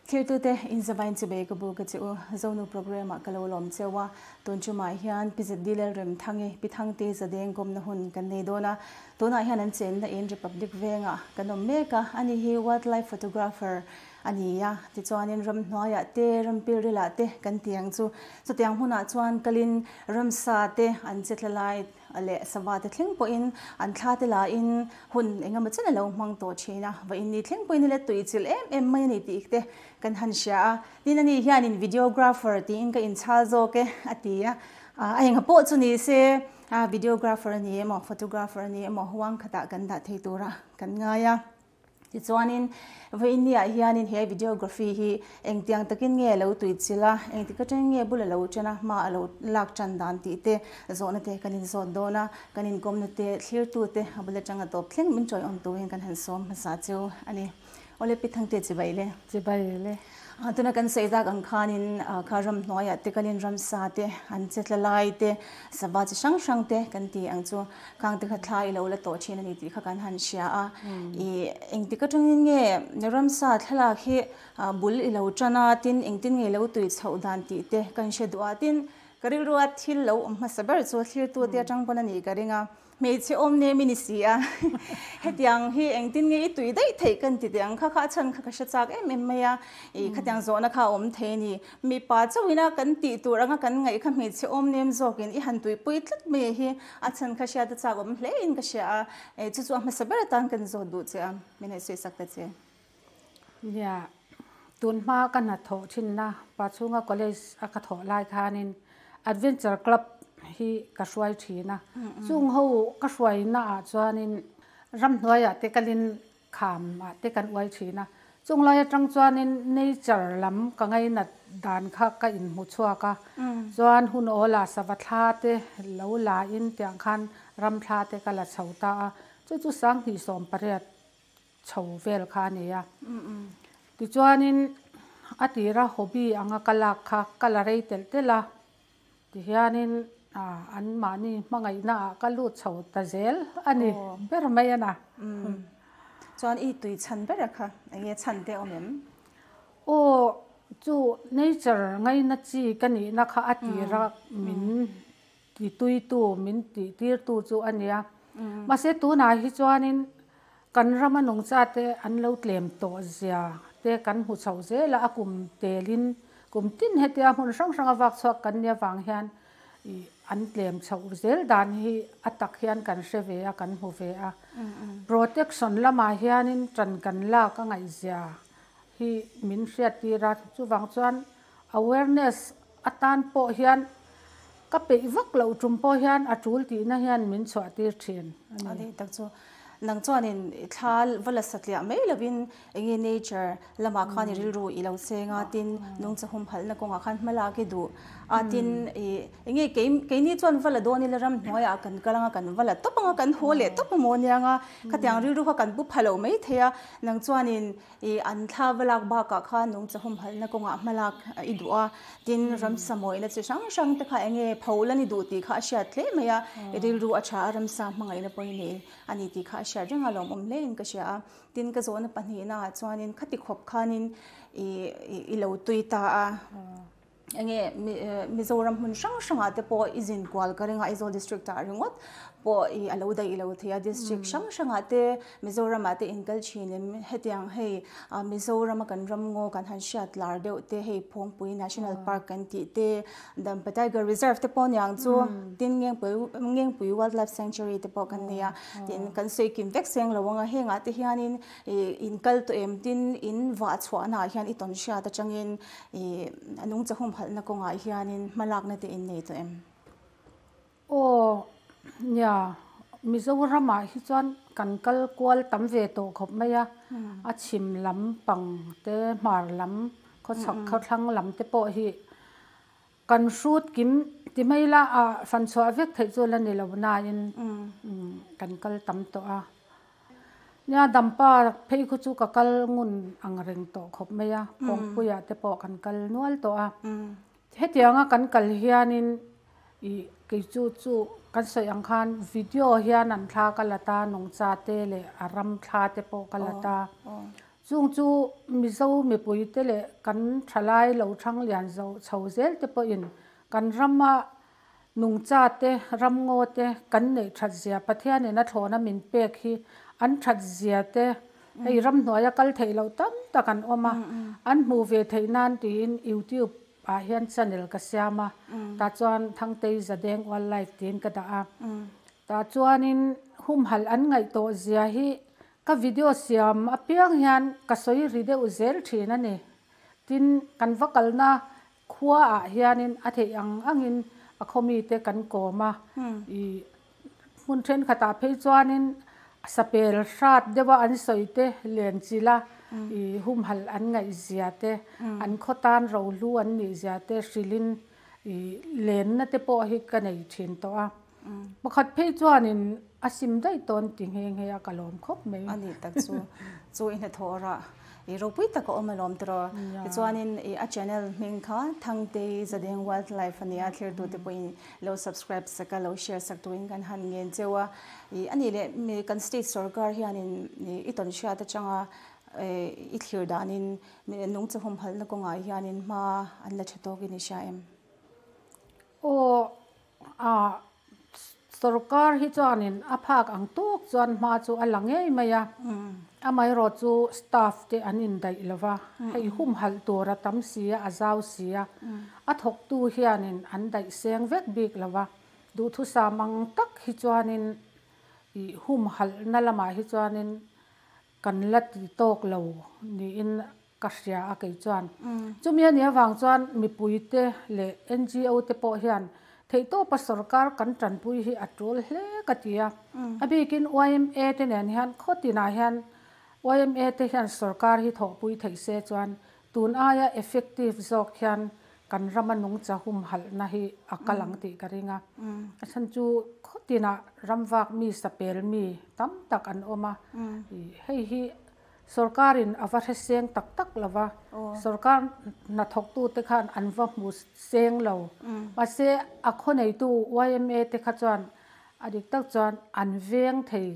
Thirtute inzavain chibei ka bu ka che u. Zonu programme ah ka lo lawm cheu a. Tun tumah hian Pi ZD Lalremthangi, Pi Thangte Zadeng kawmna hun kan nei dawn a. Tunah hian an chenna in Republic vengah kan awm mek a. Ani hi wildlife photographer a ni a. Tichuanin ramhnuaiah te, rampilrilah te kan ti ang chu. Chutiang hmunah chuan kalin ramsa te an che tla lai leh sava te thleng pawhin an thla te lahin hun engemaw chen a lo hmang tawh thin a, vawiin ni thleng pawhin ila tui chilh em em mai a ni tih te kan han hria a. Tin ani hianin videographer tiin ka inchhal zawk e a ti a, a enga pawh chu ni se videographer a ni emaw photographer a ni emaw huang khatah kan dah thei tura kan ngai a. Tichuanin, vawiinniah hianin he videography hi engtiang takin nge a lo tuichilh a, engtik atangin nge bul a lo ṭan a, hma a lo lak ṭan dan tih te zawhna te kan inzawt dawn a, kan inkawmna te, thlirtu te a bul atanga tawp thleng min ṭawiawm turin kan han sawm hmasa cheu a ni. Awle Pi Thangte chibai le. Chibai le. Tuna kan sawi zak ang khanin kha ramhnuaiah te kalin ramsa te an che tla lai te, sava chi hrang hrang te kan ti ang chu. Khang te kha thla i lo la tawh thin a ni tih kha kan han hria a. I engtik atangin nge ramsa thlalak hi bul i lo tan a, tin engtin nge lo tui chhoh dan tih te kan hre duh a. Tin, ka rilrua thil lo awm hmasa ber chu thlirtu te atang pawn a nih ka ring a. Hmeichhe awm nem i ni si a, hetiang hi engtin nge i tui daih theih kan ti teh ang kha kha a chhan kha ka hre chak em em mai a, i khatiang zawhna kha a awm thei a ni. Mipa chauhin a kan tih tur anga kan ngaih kha hmeichhe awm nem zawkin i han tuipui tlat mai hi a chhan kha hriat a chak awm hle in ka hria a, e chu chu a hmasa ber atan kan zawt duh che a, min hei sawi sak ta che. Nia, tun hma ka hnathawh thinna Pachhunga College a ka thawh lai khanin Adventure Club hi ka hruai thin a, chung ho ka hruaina ah chuanin ramhnuaiah te kalin kham ah te kan uai thin a, chung lai atang chuanin nature lam ka ngainat dan kha ka inhmu chhuak a, chuan hun awla sava thla te lo la in tiang khan ram thla te ka la chho ta a, chu chu 2018 chho vel kha a ni a. Tichuanin a tira hobby anga ka lak kha ka la rei telh telh a, tihianin anmahni hmangaihna ah ka lut chho ta zel a ni ber mai a na. Chuan i tui chhan ber a kha eng nge chhan te awm em? Aw, chu nature ngaina chi ka nihna kha a tira min Tituitu min tihtirtu chu a nia. Mahse tunah hi chuanin kan rama nungchate an lo tlem tawh zia te kan hmu chhoh zel a, a kum telin kum tin hetia hmun hrang hranga vak chhuak kan nia vang hian ih an tlem chhoh zel dan hi a tak hian kan hre ve a, kan hmu ve a. Protection lamah hianin ṭan kan lak a ngaihzia hi min hriattir a, chuvang chuan awareness atan pawh hian ka peih vak loh tum pawh hian a tul tihna hian min chhuah tir thin a ni. A ni tak chu nang chuanin thla va la satliah mai lovin enge nature lamah khan i rilru i lo cheng a, tin nungcha humhalhna kawngah khan hma lak i duh a, tin ih enge keini chuan va la dawn ila ramhnuaiah kan kal anga kan va la tawp anga kan haw leh tawp emaw ania nga khatiang rilru kha kan pu pha lo mai thei a, nang chuanin I an thla va lak bakah khan nungcha humhalhna kawngah hma lak i duh a, tin ramsa mawihna chi hrang hrang te kha eng nge pho la ni duh tih kha a hriat hle mai a, i rilru a tha a, ramsa hmangaihna pawh i nei a ni tih kha a hriat reng a, lawmawm hle in ka hria a. Tin ka zawhna pahnihna ah chuanin khati khawp khanin i i lo tui ta a. Enge Mizoram hmun hrang hrangah te pawh i zin kual ka ring a, Aizawl district ah ringawt pawh i a lo daih lo thei a, district hrang hrangah te Mizoramah te inkal thin em hetiang hei Mizorama kan ramngaw kan han hriat lar deuh te hei Phawngpui National Park kan tih te Dampa Tiger Reserve te pawh niang chu tin Ngengpui Wildlife Sanctuary te pawh kan nei a, tin kan sawi kim vek seng lo ang a, hengah te hianin inkal tawh em tin in vah chhuahnaah hian i tawn hriat atangin I a nungcha humhalhna kawngah hianin hmalakna te in nei tawh em? Aw, nia, Mizoramah hi chuan kan kal kual tam ve tawh khawp mai a, a chhim lam pang te, hmar lam, khawchhak khawthlang lam te pawh hi kan hrut kim ti mai la a fan chhuah vek theih chu la ni lo nain kan kal tam tawh a. Nia Dampa phei khu chu ka kal ngun ang reng tawh khawp mai a, Kawngpuiah te pawh kan kal nual tawh a. Hetianga kan kal hianin ih kei chu chu kan sawi ang khan video hian an thla ka la ta, nungcha te leh a ram thla te pawh ka la ta. Chung chu Mizo mipuite leh kan thalai lo thang lian zo chho zel te pawhin kan rama nungcha te, ramngaw te kan neih that zia Pathianin a thlawna min pek hi an that zia te hei ramhnuaia kal theih loh tam tak an awm a, an hmuh ve theih nan tiin YouTube ah hian channel ka siam a, tah chuan Thangtei Zadeng Wildlife tiin ka dah a, tah chuanin humhalh an ngaih tawh zia hi ka video siam apiang hian ka sawi ri deuh zel thin a ni. Tin, kan va kalna khua ah hianin a theih ang angin a khawmi te kan kawm a, ih hmun thenkhatah phei chuanin sapel hrat deuha an sawi te len chilh a, ih humhalh an ngaih zia te, an khaw tan rohlu an nih zia te hrilhin ih lenna te pawh hi ka nei thin tawh a. Pakhat phei chuanin a sim daih tawn ti nghe nghe a ka lawm khawp mai. A nih tak chu, chu i hnathawh rah i ropui tak a awm alawm tiraw. Tichuanin i a channel hming kha Thangtei Zadeng Wildlife a nia, thlirtute pawhin lo subscribe sak a, lo share sak turin kan han ngen cheu a. I a nih leh mi kan state sorkar hianin i tawn hriat atanga i thlir danin nungcha humhalhna kawngah hianin hma an la tha tawkin i hria em? Aw, a sorkar hi chuanin a phak ang tawk chuan hma chu a la ngei mai a, amaherawh chu staff te an indaih lo va, hei humhalh tur a tam si a, a zau si a, a thawktu hianin an daih seng vek bik lo va, duhthusam ang tak hi chuanin ih humhalhna lamah hi chuanin kan la ti tawk lo niin ka hria a kei chuan. Chumi a nih avang chuan mipuite leh NGO te pawh hian theihtawpa sorkar kan tanpui hi a tul hle ka ti a. A bikin yma te nen hian khaw tinah hian yma te hian sorkar hi thawhpui theih se chuan tun aia effective zawk hian kan rama nungcha humhalhna hi a kal ang tih ka ring a. A chhan chu khaw tinah ramvak mi sapel mi tam tak an awm a. Hei hi Sorkarin a va hre seng tak tak lo va, sorkar hnathawktute khan an va hmu seng lo. Mahse, a khawneitu yma te kha chuan a dik tak chuan an veng thei.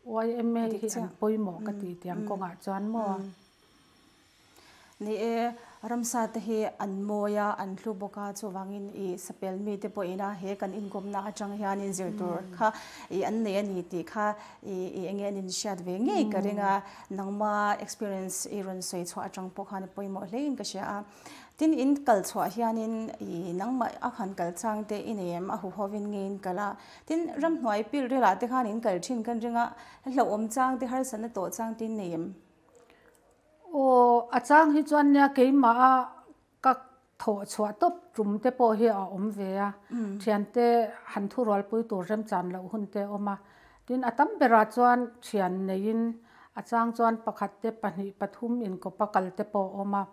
Yma hi an pawimawh ka ti tiang kawngah chuan maw? Ni e, ramsa te hi an mawi a, an hlu bawk a, chuvangin i sapel mite pawhin a he kan inkawmna atang hianin zir tur kha i an nei a ni tih kha i i enge an inhriat ve ngei ka ring a, nangma experience i rawn sawi chhuah atang pawh khan a pawimawh hlein ka hria a. Tin, in kal chhuah hianin i nangmah a han kal chang te i nei em, a huhovin nge in kal a, tin ramhnuai pilrilah te khan in kal thin kan ring a, hlauhawm chang te harsatna tawh chang te in nei em? Aw, a chang hi chuan nia keimah a ka thawh chhuah tawp tum te pawh hi a awm ve a, thiante han thurualpui tur remchan loh hun te a awm a. Tin, a tam berah chuan thian neiin a chang chuan pakhat te pahnih pathum inkawpa kal te pawh a awm a.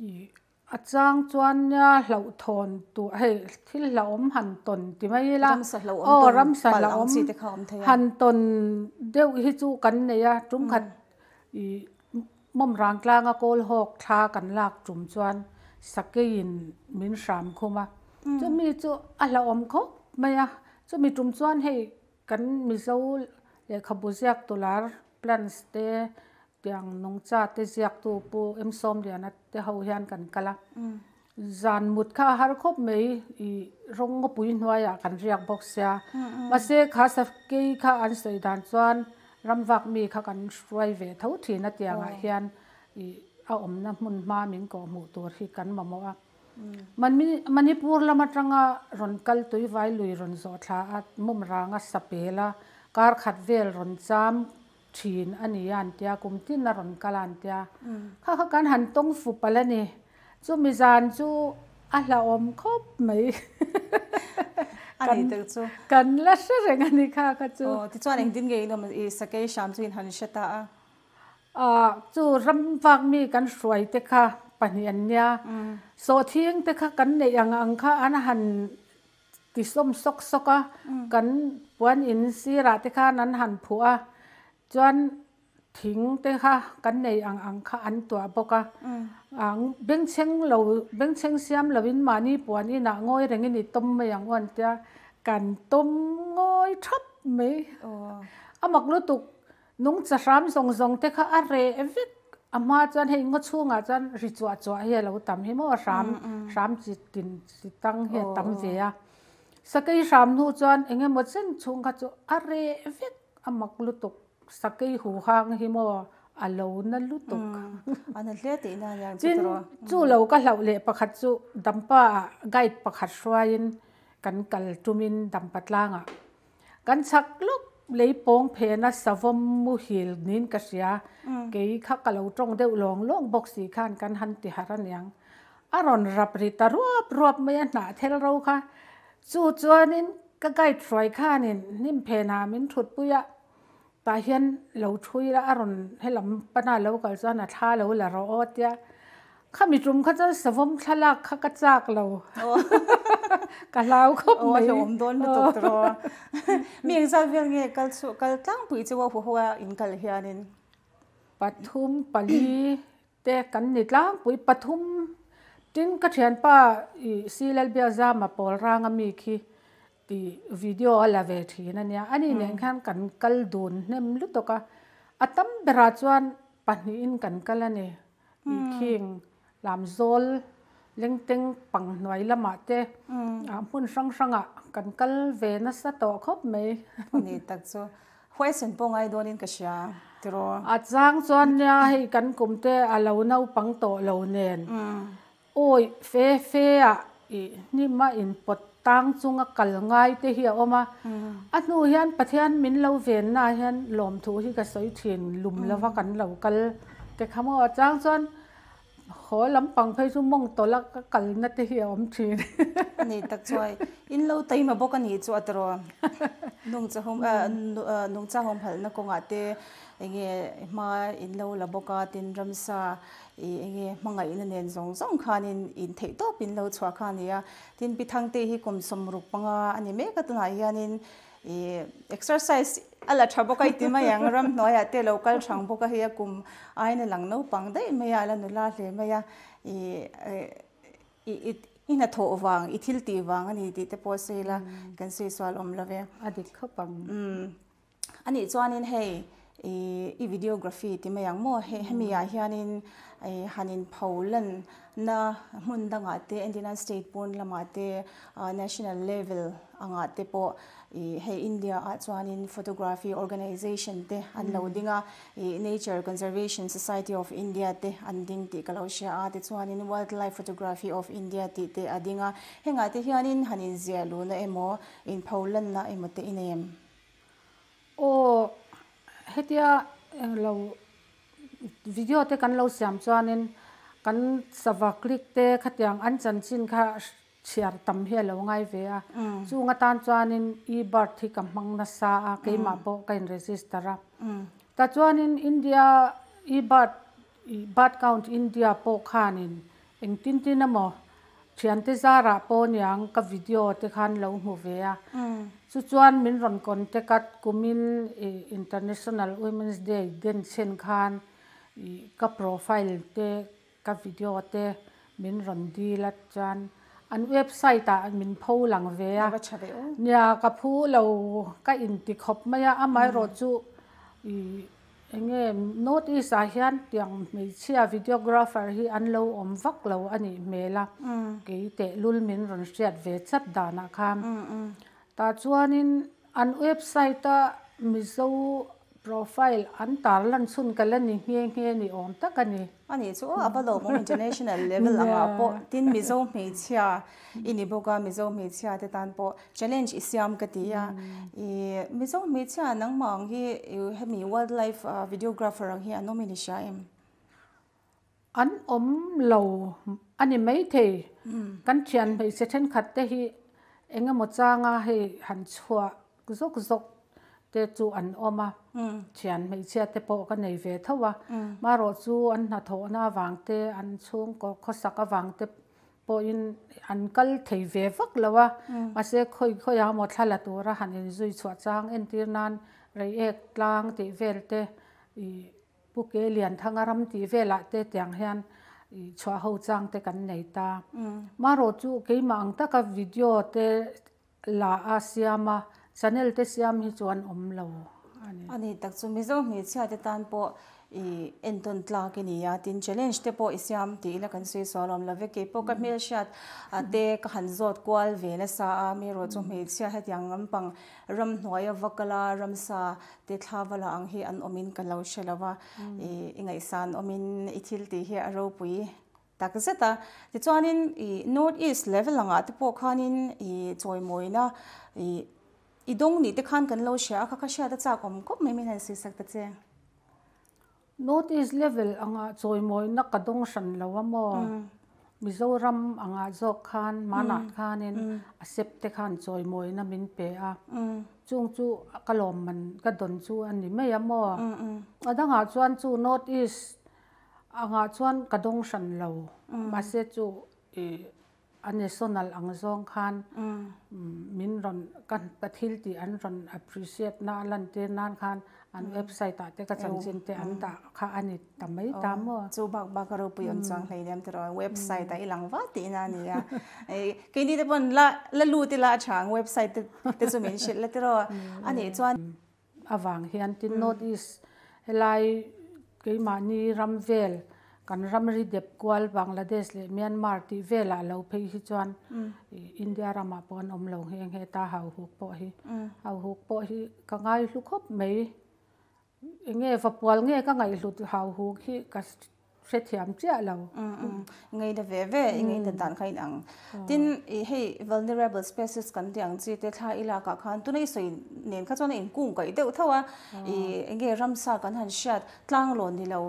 Ih. A chang chuan nia hlauhthawn tur hei thil hlauhawm han tawn ti mai ila Ramsa hlauhawm tawn aw ramsa palh ang hlauhawm chi te kha awm thei a. Han tawn deuh hi chu kan nei a tumkhat ih mawmrang tlanga kawl hawk thla kan lak tum chuan sakeiin min hram khum a chumi chu a hlauhawm khawp mai a chumi tum chuan hei kan Mizo lehkhabu ziak tular plants te Tiang nungcha te ziaktu Pu M Sawmliana te ho hian kan kal a, zan mut kha a har khawp mai i rawng ngawpui hnuaiah kan riak bawk sia. Mahse kha sakei kha an sawi dan chuan ramvak mi kha kan hruai ve tho thin a tiangah hian i a awmna hmun hma min kawh hmuh tur hi kan mamawh a. Manipur lam atanga rawn kal tuivai lui rawn zawh thla a, mawmranga sapel a, kar khat vel rawn cham thin a ni a an tia, kum tin a rawn kal a an tia. Kha kha kan han tawng fu palh a ni. Chumi zan chu a hlauhawm khawp mai. A ni tel chu. Kan la hre reng a ni kha kha chu. Aw, tichuan engtin nge in awm i sakei hram chu in han hre ta a? Ah, chu ram vak mi kan hruai te kha pahnih an nia. Sawhthing te kha kan neih ang ang kha an han Ti sawm sawk sawk a, kan puan in sirah te khan an han phuh a, chuan thing te kha kan nei ang ang kha an tuah bawk a, bengchheng lo bengchheng siam lovin mahni puan inah ngawi rengin i tawm mai ang u an tia, kan tawm ngawi thap mai. A mak lutuk nungcha hram zawng zawng te kha a reh vek. A hma chuan hei ngaw chhungah chuan ri chuah chuah hi a lo tam hi maw hram hram chi tin chi tang hi a tam ve a. Sakei hram hnu chuan eng emaw chen chhung kha chu a reh vek a mak lutuk sakei hu hang hi maw a lo na lutuk. A na hle tih na aniang chu Tin tawrh. chu lo ka hlauh leh pakhat chu Dampa ah guide pakhat hruaiin kan kal tumin Dampa tlangah Kan chak lawk lei pawng phena savawm muhil niin ka hria. Kei kha ka lo tawng deuh lawng lawng bawk si khan kan han ti harh aniang. A rawn rap ri ta ruap ruap mai a hnah thel ro kha. Chu chuanin ka guide hruai khanin hnim phenah min thutpui a, tah hian lo thui la a rawn helam pana lo kal chuan a thla lo la rawh aw tia Khami tum kha chuan savawm thlalak kha ka chak lo. Ka hlau khawp mai. Aw, a hlauhawm dawn lutuk tawh. Mi engzat vel nge kal chu kal tlangpui chu a huho a in kal hianin? Pathum pali te kan ni tlangpui pathum tin ka thianpa i Silalbia Zama pawl ranga mi khi tih video a la ve thin a nia. Ani nen khan kan kal dun hnem lutuk a, a tam berah chuan pahnihin kan kal a ni. Tih khing lamzawl lengteng pang hnuai lamah te hmun hrang hrangah kan kal ve nasa tawh khawp mai. Ni tak chu huaisen pawh ngai dawnin ka hria tiraw. A chang chuan nia hei kan kum te a lo naupang tawh lo nen Awi fe fe ah i hnim a inpawt tang chunga kal ngai te hi a awm a, a hnu hian Pathian min lo venna ah hian lawmthu hi ka sawi thin lum lova kan lo kal te kha maw a chang chuan haw lampang phei chu mawng tawlh a ka kalna te hi a awm thin. Ani tak chuai in lo taima bawk a nih chu a tawrh aw. Nungchahawm nungchahawm halhna kawngah te enge hma in lo la bawk a tin ramsa I enge hmangaihna nen zawng zawng khanin in theih tawp in lo chhuah kha a ni a. Tin, Pi Thangte hi kum 65 a ni mek a, tunah hianin i exercise a la tha bawk a i ti mai ang, ramhnuaiah te lo kal thang bawk a, hei a kum aiin a lang naupang daih mai a, a la nula hle mai a, i i i hnathawh vang, i thil tih vang a ni tih te pawh sawi ila kan sawi sual awm lo ve. A dik khawp ang. Anih chuanin hei i videography ti mai ang maw? Hei hemi ah hianin han in pho lan na hmun dangah te Indiana state pawn lamah te national level angah te pawh ih hei India ah chuanin photography organization te an lo ding a ih Nature Conservation Society of India te an ding tih ka lo hria a tichuanin Wildlife Photography of India tih te a ding a hengah te hianin han in ziah luhna emaw in pho lanna emaw te i nei em? Aw, hetia englo video te kan lo siam chuanin kan sava click te khatiang an chanchin kha chhiar tam hi a lo ngai ve a. Chung atan chuanin e-bird hi ka hmang nasa a, keimah pawh ka in register a. Tah chuanin India e-bird bird count India pawh khanin Engtin tin emaw thiante zarah pawh niang ka video te khan lo hmu ve a. Chu chuan min rawn contact a, kumin International Women's Day den chhen khan ka profile te ka video te min rawn dil a chuan an website ah min pho lang ve a. Nia ka phu lo ka inti khawp mai a, amaherawhchu Eng nge North East ah hian tiang hmeichhia videographer hi an lo awm vak lo a nih hmel a, kei tehlul min rawn hriat ve chat danah khan. Tah chuanin an website a Mizo profile an tarlan chhun ka la ni nghe nghe ni awm tak a ni. A nih chu aw a va lawmawm international level angah pawh tin Mizo hmeichhia i ni bawk a, Mizo hmeichhia te tan pawh Challenge i siam ka ti a, i Mizo hmeichhia nangmah ang hi hemi wildlife videographer ang hi an awm in i hria em? An awm lo a ni maithei. Kan thian hmeichhe thenkhat te hi eng emaw changa hei han chhuah zawk zawk te chu an awm a, thian hmeichhia te pawh ka nei ve tho a, marawh chu an hnathawhna avang te, an chhungkaw khawsak avang te pawhin an kal thei ve vak lo a, mahse khawi khawi ah maw thla la tura han inzui chhuah chang entir nan Reiek tlang tih vel te ih Pu Ke Lianthanga ram tih velah te tiang hian ih chhuah ho chang te kan nei ta. Marawh chu keimah ang taka video te la a siam a, channel te siam hi chu an awm lo a ni. A ni tak chu Mizo hmeichhia te tan pawh I entawn tlak i ni a, tin challenge te pawh i siam tih ila kan sawi sual awm lo ve. Kei pawh ka hmelhriat te ka han zawt kual ve nasa a, mi erawh chu hmeichhia hetiang lampang ramhnuaia va kal a, ramsa te thla va la ang hi an awmin ka lo hre lo va. I ngaihsan awmin i thil tih hi a ropui tak zet a. Tichuanin i North East level angah te pawh khanin i chawimawina i i dawng nih te khan kan lo hria a, kha kha hriat a chak awm khawp mai min han sawisak ta che. North East level angah chawimawina ka dawng hran lo a maw? Mizoram angah zawk khan hmanah khanin a sep te khan chawimawina min pe a, chung chu ka lawmman ka dawn chu a ni mai a maw? A dangah chuan chu North East angah chuan ka dawng hran lo, mahse chu ih A national ang zawng khan min rawn ka ka thil tih an rawn appreciate na a lantir nan khan an website ah te ka chanchin te an dah kha a ni ta mai ta maw. Chu bak bak a ropui awm chuang hlei nem tiraw website ah i lang vat tihna a ni a. Keini te pawn la la lut ila a tha ang website te chu min hrilh la tiraw a nih chuan. Avang hian tin North East helai keimahni ram vel kan ramri dep kual Bangladesh leh Myanmar tih velah lo phei hi chuan India ramah pawh an awm lo nghe nghe ta hauhuk pawh hi. Hauhuk pawh hi ka ngaihlu khawp mai. Enge vapual nge ka ngaihhlut hauhuk hi ka hrethiam chiah lo. Ngaina ve ve i ngaina dan kha inang. Tin i hei vulnerable species kan tih ang chi te thla i lakah khan tuna i sawi nen kha chuan a inkung kaih deuh tho a, i enge ramsa kan han hriat tlang lawn ni lo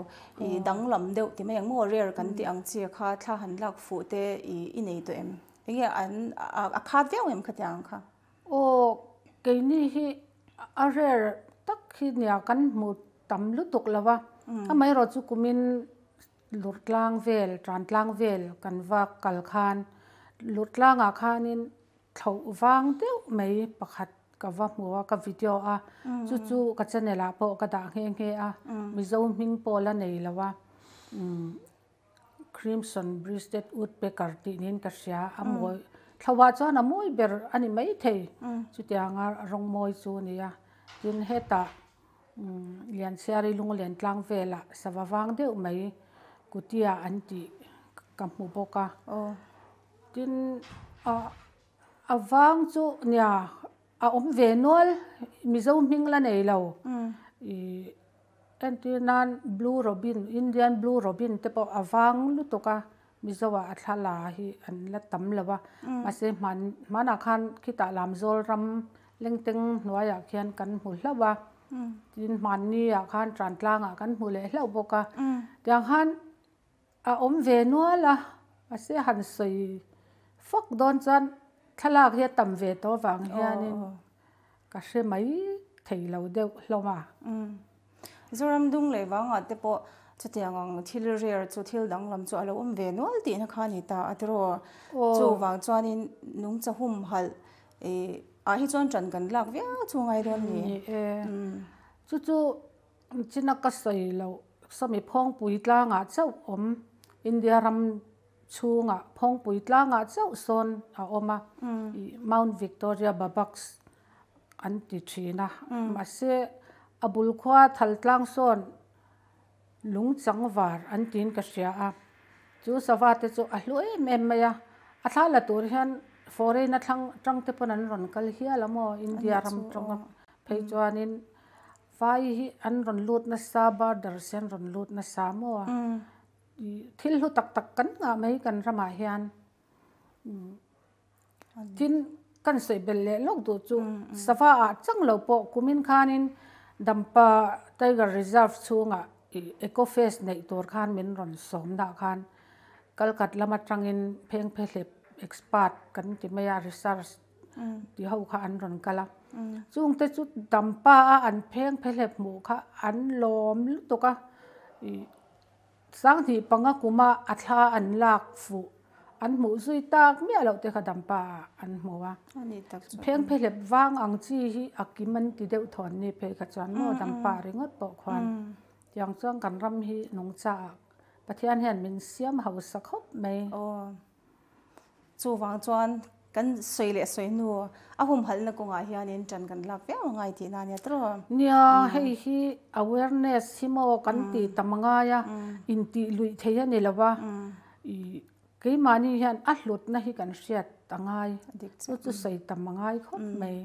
i danglam deuh ti mai ang maw rare kan tih ang chi kha thla han lak fuh te i i nei tawh em? Enge an a khat viau em khatiang ang kha? Aw keini hi a rare tak hi nia kan hmu tam lutuk lo a, amaherawh chu kumin lurtlang vel, tantlang vel kan va kal khan lurtlangah khanin thloh vang deuh mai pakhat ka va hmu a, ka video a, chu chu ka channel ah pawh ka dah nghe nghe a, Mizo hming pawh la nei lo a, Crimson Breasted Woodpecker tih niin ka hria, a mawi thloh ah chuan a mawi ber a ni maithei, chutianga rawng mawi chu a ni a, tin hetah Lianchhiari Lunglen tlang velah sava vang deuh mai kutia an tih ka hmu bawk a. Tin a vang chu nia a awm ve nual Mizo hming la nei lo ih entir nan Blue Robin Indian Blue Robin te pawh a vang lutuk a Mizo ah a thla la hi an la tam lo a mahse hman hmanah khan khitah Lamzawl ram Lengteng hnuaiah khian kan hmu hlauh a, tin hmanni ah khan Trantlang ah kan hmu leh hlauh bawk a, tiang khan a awm ve nual a, mahse han sawi fak dawn chuan thlalak hi a tam ve tawh avang hianin ka hre mai thei lo deuh hlawm a. Zoram dung leh vangah te pawh chutiang ang thil rare chu thil danglam chu a lo awm ve nual tihna kha a ni ta a tiraw. Chuvang chuanin nungcha humhalh ah hi chuan ṭan kan lak viau chu ngai dawn ni. Ni e. Chu chu china ka sawi loh sawmi phawngpui tlangah chauh awm India ram chhungah phawngpui tlangah chauh sawn a awm a Mount Victoria Babax an ti thin a mahse a bul khua thal tlang sawn lung chang var an tiin ka hria a chu sava te chu a hlu em em mai a a thla la tur hian foreign a thlang tang te pawn an rawn kal hial a maw India ram tawng phei chuanin vai hi an rawn lut nasa border se an rawn lut nasa maw thil hlu tak tak kan nghah mai kan ramah hian. Tin, kan sawi belh leh lawk duh chu sava ah chang lo pawh kumin khanin Dampa Tiger Reserve chhungah ih Eco Fest neih tur khan min rawn sawm dah khan Kalkat lam atangin phengphehlep expert kan ti mai a research ti ho kha an rawn kal a. Chungte chu Dampa a an phengphehlep hmuh kha an lawm lutuk a ih Sanghnih panga kuma a thla an lak fuh an hmuh zui tak miah loh te kha dampa ah an hmu a. Phengphehlep vang ang chi hi a kim an ti deuh thawn ni phei kha chuan maw dampa ringawt pawh khuan tiang chuan kan ram hi nungcha ah Pathian hian min siam hausa khawp mai. Aw chuvang chuan. kan sawi leh sawi hnu a humhalhna kawngah hianin ṭan kan lak viau a ngai tihna a nia tawh. Nia, hei hi awareness hi maw kan tih tam a ngai a, intih luih thei a ni lo va, ih keimahni hian a hlutna hi kan hriat a ngai, chu chu sawi tam a ngai khawp mai.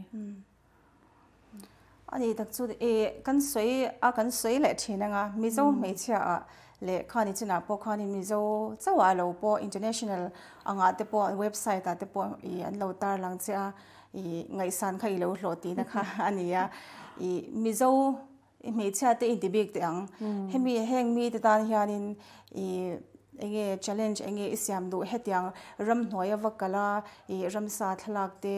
A nih tak chu ih kan sawi a kan sawi leh thin anga Mizo hmeichhia ah leh khani chinah pawh khanin Mizo chauh ah lo pawh international angah te pawh website ah te pawh ih an lo tarlang che a ih ngaihsan kha i lo hlawh tihna kha a ni a ih Mizo hmeichhia te inti bik teh ang hemi heng mite tan hianin ih Enge challenge enge i siam duh hetiang ramhnuai a va kal a, ih ramsa thlalak te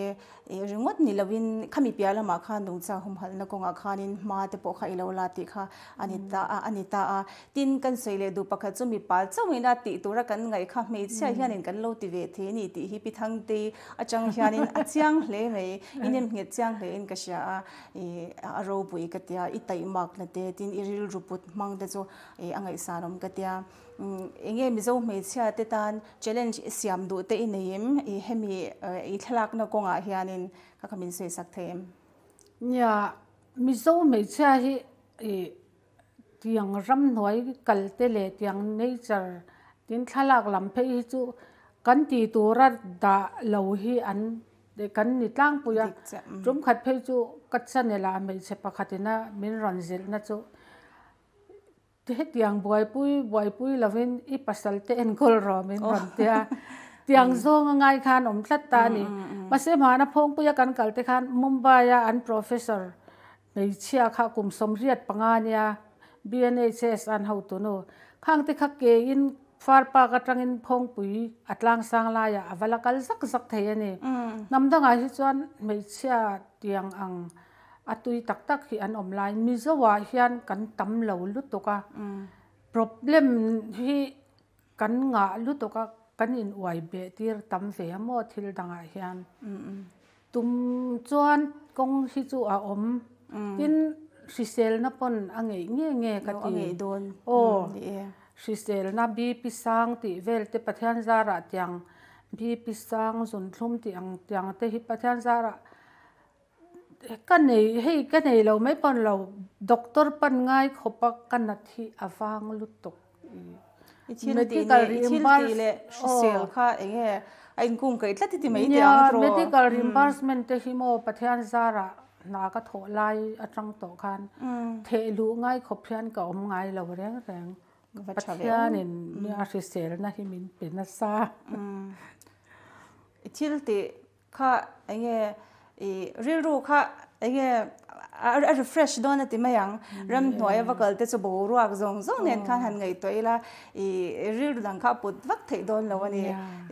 ih ringawt ni lovin khami piah lamah khan nungcha humhalhna kawngah khanin hma te pawh kha i lo la tih kha a ni ta a a ni ta a. Tin, kan sawi leh duh pakhat chu mipa chauhin a tih tura kan ngaih kha hmeichhia hianin kan lo ti ve thei a ni tih hi Pi Thangtei atang hianin a chiang hle mai, i nem nghet chiang hle in ka hria a, ih a ropui ka tia, i taihmakna te tin i rilru put hmang te chu ih a ngaihsan awm ka tia. Enge Mizo hmeichhia te tan challenge i siam duh te i nei em? I hemi i thlalakna kawngah hianin ka kha min sawi sak thei em? Nia, Mizo hmeichhia hi i tiang ramhnuai kal te leh tiang nature tin thlalak lam phei hi chu kan tih tura dah lo hi an kan ni tlangpui a. Tum khat phei chu ka channel ah hmeichhe pakhatina min rawn zilhna chu Hetiang buaipui buaipui lovin i pasal te enkawl rawh min rawn ti a, tiang zawng a ngai khan awm tlat ta a ni. Mahse hmana phawngpuia kan kal te khan Mumbai a an professor hmeichhia kha kum 85 a nia, BNHS an hotu nu. Khang te kha kein far park atangin phawngpui a tlangsang laiah a va la kal zak zak thei a ni. Hnam dangah hi chuan hmeichhia tiang ang A tui tak tak hi an awm lai. Mizo ah hian kan tam lo lutuk a, problem hi kan ngah lutuk a, kan in uai beh tir tam ve a maw thil dangah hian. Tum chuan kawng hi chu a awm, tin hriselna pawn a ngeih nge nge ka ti. Aw, hriselna BP sang tih vel te Pathian zarah tiang BP sang zunthlum tih ang tiang te hi Pathian zarah Ka nei, hei ka nei lo mai pawn lo, doctor pan ngai khawpa ka nat hi a vang lutuk. I thil tih leh, i thil tih leh hrisel kha eng nge a inkung kaih tlat i ti mai teh ang tiraw? Medical reimbursement te hi maw Pathian zarah hna ka thawh lai atang tawh khan theh luh ngai khawp hian ka awm ngai lo reng reng. Pathianin a hriselna hi min pe nasa. I thil tih Kha enge i rilru kha enge a refresh dawn a ti mai ang. Ramhnuai a va kal te chu boruak zawng zawng nen khan han ngaihtuah ila i rilru dang kha a put vak theih dawn lo a ni.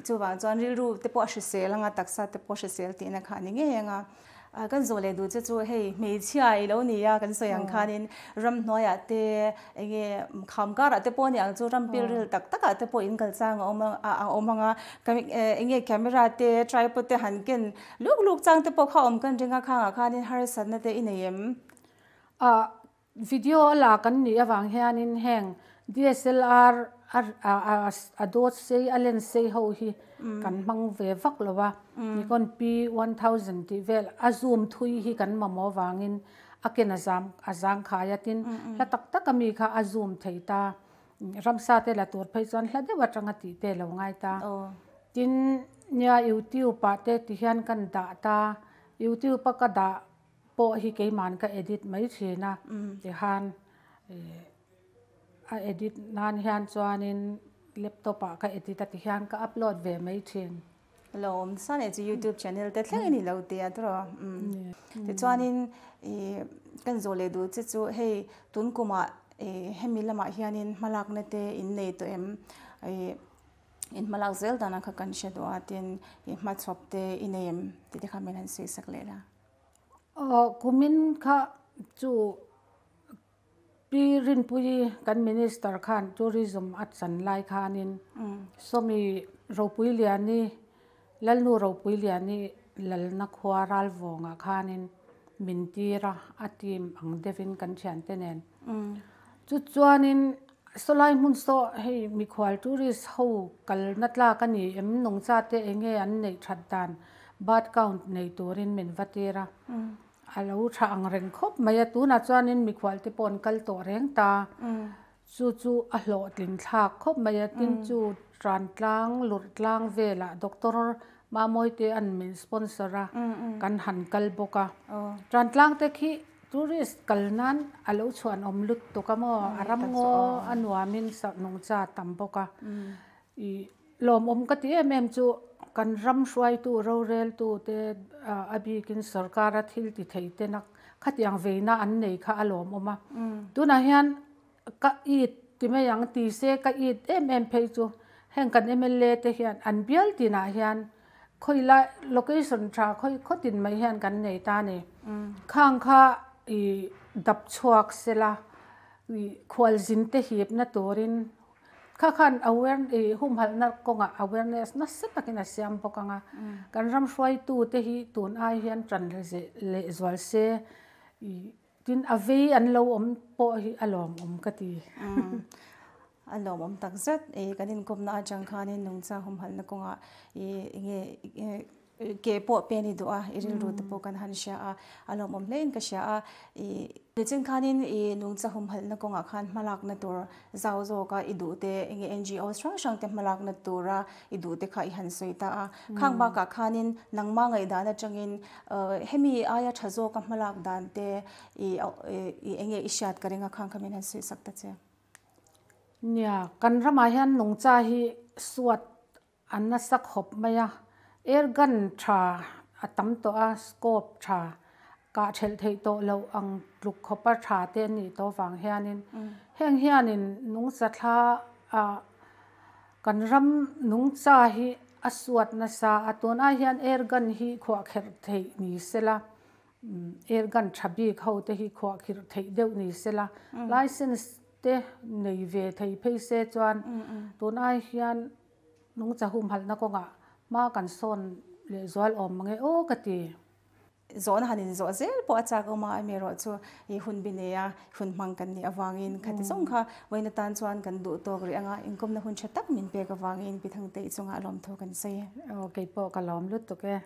Chuvang chuan rilru te pawh a hrisel anga taksa te pawh hrisel tihna kha a ni ngei ang a. Kan zawh leh duh che chu hei hmeichhia i lo ni a kan sawi ang khanin ramhnuaiah te enge kham karah te pawh a ni ang chu ram pilril tak takah te pawh in kal chang a awm a awm ang a enge camera te tripod te han ken luk luk chang te pawh kha awm kan ring a khangah khanin harsatna te i nei em? Ah video a la kan nih avang hianin heng DSLR a a dawt sei a lens sei ho hi kan hmang ve vak lo a Nikon P 1000 tih vel a zoom thui hi kan mamawh avangin a ken a zam a zangkhai a tin hla tak tak a mi kha a zoom thei ta ramsa te la tur phei chuan hla deuh atanga tih te lo ngai ta tin nia youtube ah te ti hian kan dah ta youtube a ka dah pawh hi keiman ka edit mai thin a tihan a edit nan hian chuanin laptop ah ka edit a ti hian ka upload ve mai thin. Lo awm sa leh chu youtube channel te thleng in i lo ti a tawh tichuanin ih kan zawh leh duh che chu hei tun kumah ih hemi lamah hianin hmalakna te in nei tawh em ih in hmalak zel dan kha kan hre duh a tin ih hmachhawp te i nei em tih te kha min han sawi sak leh la. Aw kumin kha chu Pi Rinpuii kan Minister khan Tourism a chan lai khanin Sawmi Ropuiliani, Lalnu Ropuiliani lalna khua Ralvawngah khanin min tir a, a team ang deuhin kan thiante nen. Chu chuanin sawlai hmun saw hei mikhual tourist ho kalna tlak a ni em, nungcha te enge an neih that dan. Bird count nei turin min va tir a, a lo tha ang reng khawp mai a, tunah chuanin mikhual te pawh an kal tawh reng ta, chu chu a hlawhtlin thlak khawp mai a, tin chu Trantlang, Lurhtlang velah Doctor Mamawi te an min sponsor a, kan han kal bawk a, Trantlang te khi tourist kal nan a lo chhuan awm lutuk a maw, a ram ngaw a nuamin nungcha tam bawk a, I lawmawm ka ti em em chu kan ram hruaitu roreltu te a bikin sorkara thil ti thei te na khatiang veina an nei kha a lawmawm a. Tunah hian ka it ti mai ang ti se ka it em em phei chu heng kan mla te hian an bial tinah hian khawi lai location tha khawi khawtin mai hian kan nei ta a ni. Khang kha i dap chhuak sela i khualzin te hipna turin Kha khan aware i humhalhna kawngah awareness nasa takin a siam bawk ang a, kan ram hruaitute hi tun ai hian tan lehzual se i tin a vei an lo awm pawh hi a lawmawm ka ti. A lawmawm tak zet i kan inkawmna atang khanin nungcha humhalhna kawngah i enge Ke pawh pen i duh a, i rilru te pawh kan han hria a, a lawmawm hle in ka hria a. I nichin khanin i nungcha humhalhna kawngah khan hmalakna tur zau zawka i duh te, enge NGOs hrang hrang te hmalakna tura i duh te kha i han sawi ta a. Khang bakah khanin nangma ngaihdan atangin hemi aia tha zawka hmalak dan te i enge i hriat ka ring a, khang kha min han sawi sak ta che. Nia, kan ramah hian nungcha hi suat A nasa khawp mai a, air gun tha a tam tawh a, scope tha kah thelh theih tawh loh ang tluk khawpa tha te an nih tawh vang hianin heng hianin nungcha thla ah kan ram nungcha hi a suat nasa a, tunah hian air gun hi khuahkherh theih ni sela air gun tha bik ho te hi khuahkhirh theih deuh ni sela license te nei ve thei phei se chuan tunah hian nungcha humhalhna kawngah hma kan sawn leh zual awm mange aw ka ti. Zawhna han inzawh zel pawh a chak awm a, amaherawh chu i hun bi neia hun hmang kan nih avangin khati zawng kha vawiin atan chuan kan duh tawk rih anga inkawmna hun tha tak min pek avangin Pi Thangte i chungah lawmthu kan sawi e. Aw keipawh ka lawm lutuk e.